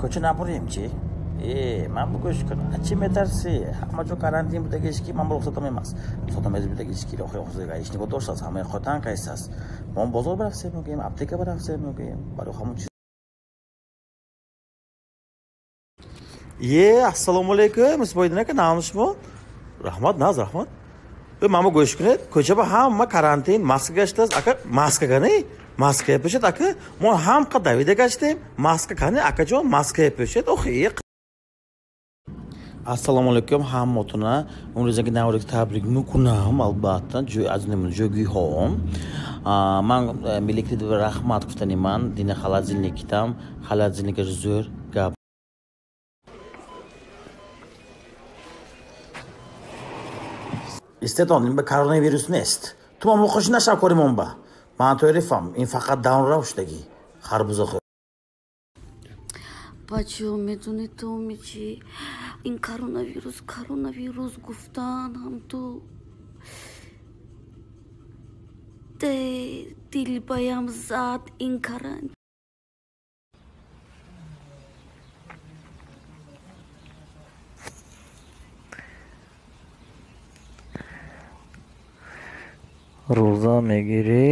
Кӯча набурем чи? Э, ман бугӯш кун. Чӣ метарсӣ? Ҳама ҷо карантин будагиш ки ман рухсатам эмас. Рухсатам эз будагиш ки охи гаишнико доштааст, ҳамаи хотан кайсааст. Мо бозор барафсем мегӯем, аптека барафсем мегӯем. Барои ҳамон чиз. Е, ассалому алайкум, Исмоилдин ака, намни шумо? Раҳмат, наз, раҳмат. Ман гӯш кунед, кӯча ба ҳама карантин, маска гаштааст, ака, маска кани? Маска пӯшед, ака. Мо ҳам қа давида гаштем, маска кани, акаҷон, маска пӯшед. Охи. Ассалому алайкум ҳаммотуна. Имрӯзаги наврӯз табрик мекунам, албатта, аз ҷойгиҳоам. Ман миллати раҳмат гуфтани ман, дина холодильникитам, холодильникаш зӯр гап. Истедон, ин ба коронавирус нест. Ту ма мухоши нашав коримон ба. Ман тоърифам, ин фақат давнрав шудагӣ. Харбуза хӯр. Бачо, медонӣ ту мичи? Ин коронавирус, коронавирус гуфтан ҳам ту дилбаям зад ин карантин. Рӯза мегирӣ?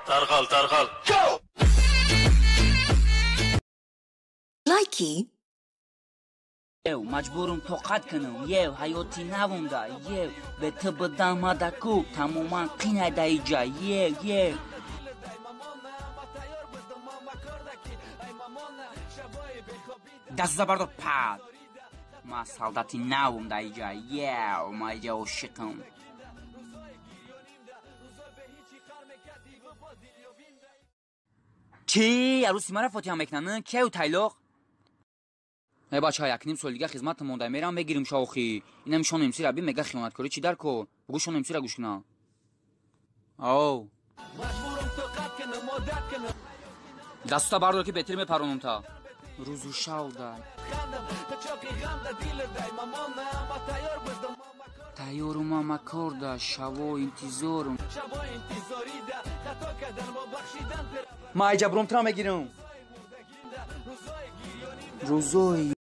Tarqal, tarqal. Лайки. Ев, маҷбурум тоқат кунам. Ев, ҳаёти навумда. Ев, бе ту бидамадаку. Тамоман қинайда иҷа. Ев, ев. Дастуза бардор пад. Ма солдати навум да иҷа. Ев, ма иҷа ошиқам. Чӣ? Арӯси мара фотиҳа мекунанд? Кею тайлоқ? Э бача, якним сол дига хизмат монда мерам мегирим шохи. Инам шон эмсира би мега хиёнаткорӣ чӣ дар кор? Бугӯ шон эмсира гӯш кунам. Ав. Дастута бардор ки бетир мепаронам та. Рӯзу шав да. Тайёрум ама кор да, шаво интизорум. Ма иҷа бурум тра мегирам. Рӯзои